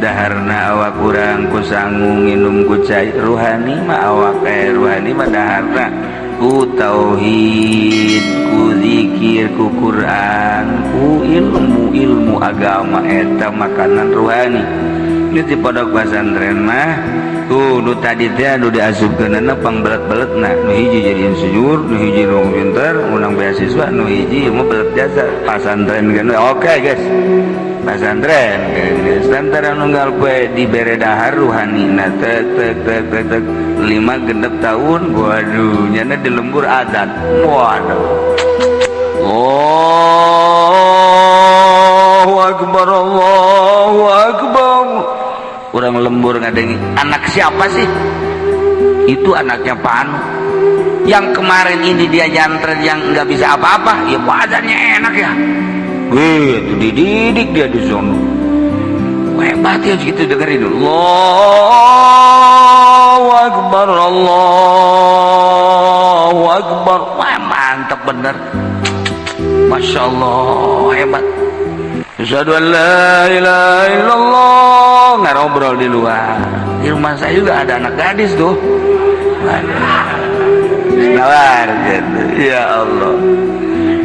Daharna awak urang ku sangu, nginum ku cai. Ruhani mah awak ruhani mah daharna ku tauhid, ku zikir, ku Quran, ku ilmu ilmu agama. Eta makanan ruhani. Ini di pondok pesantren mah tuh nu tadi teh anu diasupkeunana pangbelet-beletna. Nu hiji jadi insinyur, nu hiji nu pinter menang beasiswa, nu hiji mau belet jasa pasantren kan. Oke guys, pasantren guys, lantaran unggal poe dibere dahar ruhani na tek tek tek tek tek 5-6 tahun, waduh, nyana di lembur adat, waduh, Allahu Akbar, Allahu Akbar. Orang lembur ngadengi, anak siapa sih itu? Anaknya Pak Anu yang kemarin ini dia nyantren, yang nggak bisa apa-apa ya, badannya enak ya. Wih, itu dididik dia di sono hebat ya gitu. Dengerin, Allahu Akbar, Allahu Akbar. Wah, mantap bener, Masya Allah, hebat. Asyhadu an la ilaha illallah. Ngobrol di luar, di rumah saya juga ada anak gadis tuh. Nawar gitu. Ya Allah.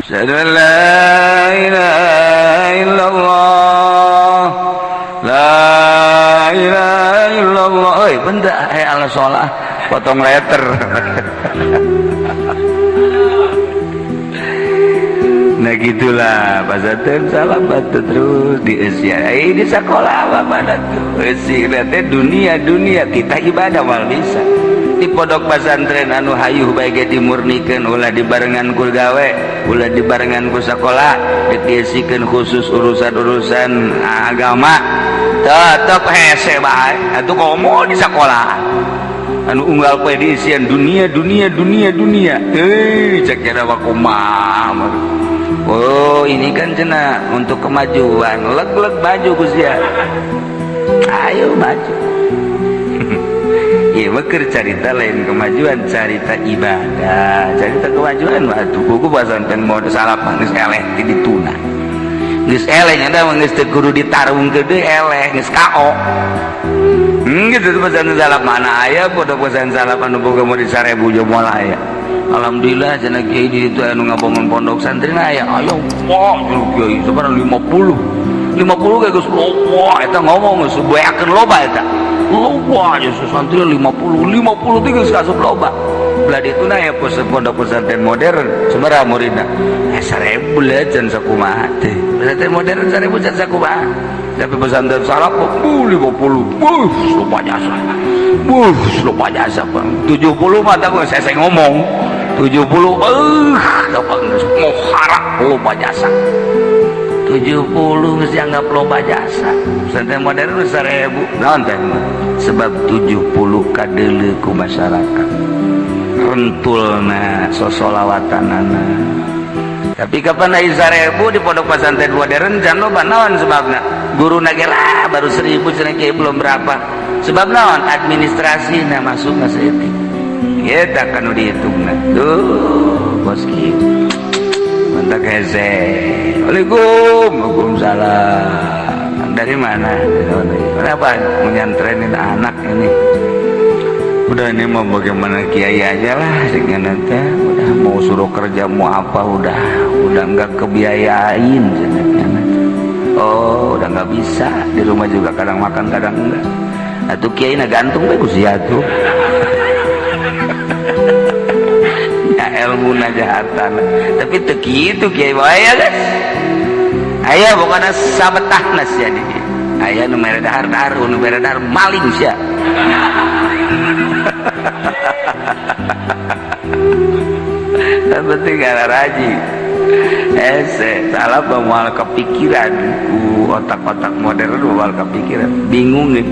Asyhadu an la ilaha illallah. La ilaha illallah. Oi, benda eh ala sholah potong letter. Nah, gitulah pasantren salah batu terus di Asia. Di sekolah apa pada tuh eusi teh dunia dunia kita ibadah mal bisa. Di pondok pesantren anu hayuh bae ge dimurnikeun, ulah dibarengan ku gawe, ulah dibarengan ku sekolah, ditiesikeun khusus urusan-urusan agama, tetep hese bae atuh. Komo di sekolah anu unggal poe diisian dunia dunia dunia dunia, eh, cek kira kumaha. Oh, ini kan cenah untuk kemajuan. Leg-leg baju Gusia, ayo maju. Iya, beker carita lain kemajuan, carita ibadah, carita kemajuan. Waduh, buku pesantren mau salah geus eleh ti dituna, geus eleh nya da, geus teu kudu ditarung deui, eleh geus KO. Gitu tuh pesantren salaf mana aya pondok pesantren salaf anu boga mau di 1000 jo moal aya. Alhamdulillah cenah kiai di ditu anu ngabangun pondok santri aya. Ayo wah, kiai sabaraha? 50 50 ge geus loba eta. Ngomong geus beakeun loba eta. Loba aja santri 50 50 teh geus kasup loba. Belah ditu na ya pondok pesantren modern sabaraha muridna? Eh, 1000 lah can sakumaha teh. Pesantren modern 1000 can sakumaha. Tapi pesantren salaf bu 50. Buh, loba jasa. Buh, loba jasa. 70 mah tak saya ngomong 70 dapat muharap loba jasa. 70 geus dianggap loba jasa. Pesantren modern 1000 naon teh? Sebab 70 kadeuleu ku masyarakat, rentulna sosolawatanana. Tapi kapan aya 1000 di pondok pesantren modern can loba, naon sebabna? Guru lah baru 1000 cenah kiai, belum berapa. Sebab naon? Administrasi nah masuk nggak saeutik. Kita kan udah dihitungna tuh bos kieu. Mantap hese. Waalaikum, waalaikumsalam. Dari mana? Kenapa menyantrenin anak ini? Udah, ini mau bagaimana kiai aja lah dengan nanti udah mau suruh kerja mau apa, udah nggak kebiayain. Oh, udah nggak bisa, di rumah juga kadang makan kadang enggak. Atau kiai na gantung bae ku sia tuh. Ya ilmu na jahatan. Tapi teu kitu kiai wae ya guys. Aya pokokna sabetahna sia di. Aya nu mere dahar-dahar, nu mere dahar maling sia. Yang penting gara raji. Ese salah moal kepikiran ku otak-otak modern, moal kepikiran, bingung nih.